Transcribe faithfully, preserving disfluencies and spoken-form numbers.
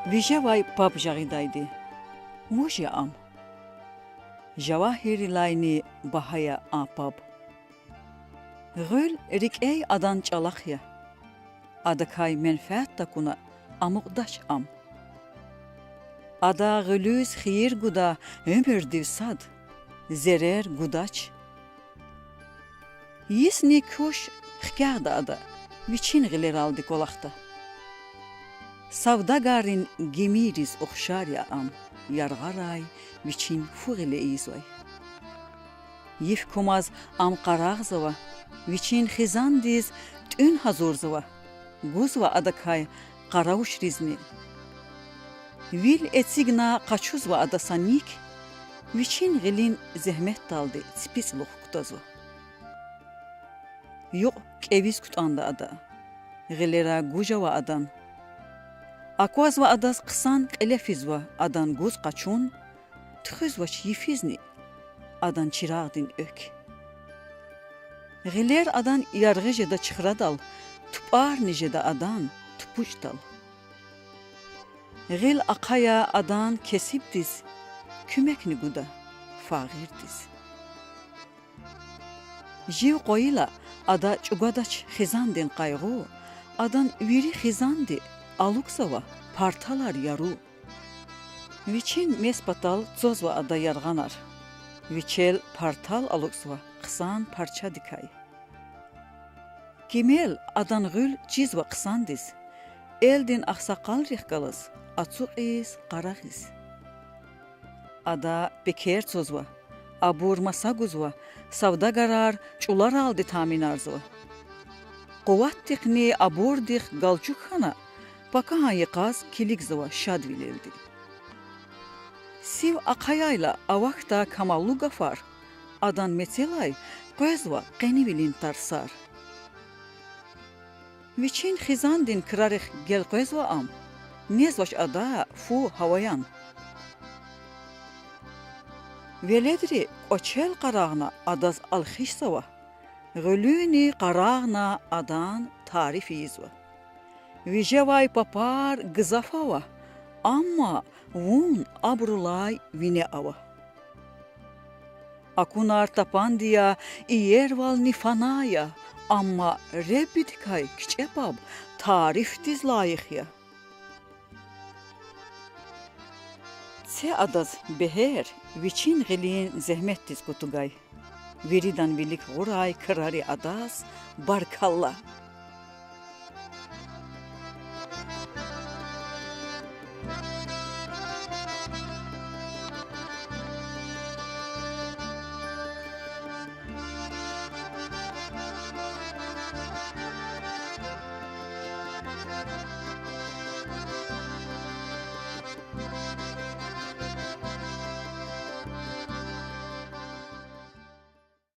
Вижевай паб жагъидайди. Вуж я ам? Жавагьиррилайни багьа я а паб. Гъуьл рикӀяй адан чӀалахъ я. Адакай менфят такуна амукьдач ам. Ада гъуьлуьз хийир гуда уьмуьрдив сад, зерер гудач. Йисни куш хкягъда ада вичин гъилералди кӀвалахда. Савдагаррин гимийриз ухшар я ам, яргъарай вичин фу гъиле ийизвай. Йиф кумаз ам къарагъзава, вичин хизандиз тӀуьн гьазурзава, гузва адакай къаравушризни. Вил эцигна къачузва ада са ник, вичин гъилин зегьметдалди ципицӀлух кутазва. Юкь кӀевиз кутӀанда ада. Гъилера гуж ава адан. Аквазва адаз хъсан кьиле физва адан гуз къачун, туьхуьзвач йифизни адан чирагъдин экв. Гъилер адан яргъи жеда чхрадал, тупӀарни жеда адан тупучӀдал. Гъил ахъая адан кесибдиз, куьмекни гуда фагъирдиз. Жив къвайила, ада чӀугвадач хизандин къайгъу, адан вири хизанди алукӀзава парталар яру. Вичин мес патал цвазва ада яргъанар, вичел партал алукӀзава хъсан парчадикай. Кимел адан гъуьл чизва хъсандиз, элдин агъсакъалрихъ галаз ацукьиз-къарагъиз. Ада пекер цвазва, абур маса гузва, савдагарар чӀуларалди таъминарзава. Къуватдихъни абурдихъ галчук хьана, пакагьан йикъаз килигзава шадвилелди. Сив ахъаяйла авахьда камаллу гафар, адан мецелай къвезва къенивилин тарсар. Вичин хизандин крарихъ гелкъвезва ам, незвач ада фу гьаваян. Веледри кӀвачел къарагъна адаз алхишзава, гъуьлуьни къарагъна адан тариф ийизва. Вижевай папар гзаф ава, амма вун абурулай вине ава. Акунар тапанди я, иервални фана я, амма Реббидикай кичӀе паб тарифдиз лайих я. Це адаз бегьер вичин гъилин зегьметдиз кутугай. Виридан вилик гъурай крари адаз баркалла.